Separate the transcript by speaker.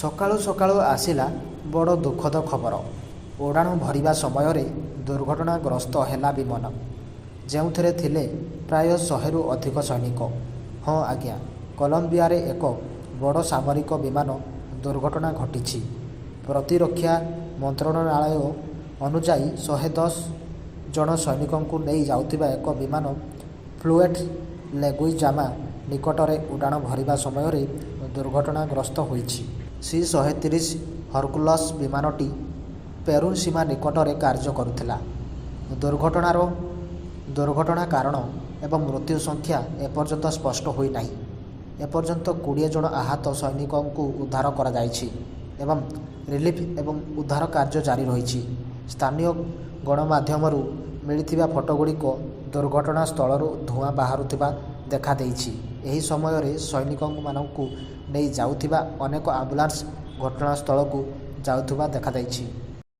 Speaker 1: ସକାଳୁ ସକାଳୁ ଆସିଲା ବଡ଼ ଦୁଃଖଦ ଖବର। ଉଡ଼ାଣ ଭରିବା ସମୟରେ ଦୁର୍ଘଟଣାଗ୍ରସ୍ତ ହେଲା ବିମାନ, ଯେଉଁଥିରେ ଥିଲେ ପ୍ରାୟ 100ରୁ ଅଧିକ ସୈନିକ। ହଁ ଆଜ୍ଞା, କଲମ୍ବିଆରେ ଏକ ବଡ଼ ସାମରିକ ବିମାନ ଦୁର୍ଘଟଣା ଘଟିଛି। ପ୍ରତିରକ୍ଷା ମନ୍ତ୍ରଣାଳୟ ଅନୁଯାୟୀ, 110 ଜଣ ସୈନିକଙ୍କୁ ନେଇ ଯାଉଥିବା ଏକ ବିମାନ ଫ୍ଲୋରେସ୍ ଲେଗୁଇଜାମା ନିକଟରେ ଉଡ଼ାଣ ଭରିବା ସମୟରେ ଦୁର୍ଘଟଣାଗ୍ରସ୍ତ ହୋଇଛି। ସି-130 ହର୍କୁଲସ୍ ବିମାନଟି ପେରୁ ସୀମା ନିକଟରେ କାର୍ଯ୍ୟ କରୁଥିଲା। ଦୁର୍ଘଟଣା କାରଣ ଏବଂ ମୃତ୍ୟୁ ସଂଖ୍ୟା ଏପର୍ଯ୍ୟନ୍ତ ସ୍ପଷ୍ଟ ହୋଇନାହିଁ। ଏପର୍ଯ୍ୟନ୍ତ 20 ଜଣ ଆହତ ସୈନିକଙ୍କୁ ଉଦ୍ଧାର କରାଯାଇଛି ଏବଂ ରିଲିଫ୍ ଏବଂ ଉଦ୍ଧାର କାର୍ଯ୍ୟ ଜାରି ରହିଛି। ସ୍ଥାନୀୟ ଗଣମାଧ୍ୟମରୁ ମିଳିଥିବା ଫଟୋଗୁଡ଼ିକ ଦୁର୍ଘଟଣାସ୍ଥଳରୁ ଧୂଆଁ ବାହାରୁଥିବା ଦେଖାଦେଇଛି। ଏହି ସମୟରେ ସୈନିକମାନଙ୍କୁ ନେଇ ଯାଉଥିବା ଅନେକ ଆମ୍ବୁଲାନ୍ସ ଘଟଣାସ୍ଥଳକୁ ଯାଉଥିବା ଦେଖାଯାଇଛି।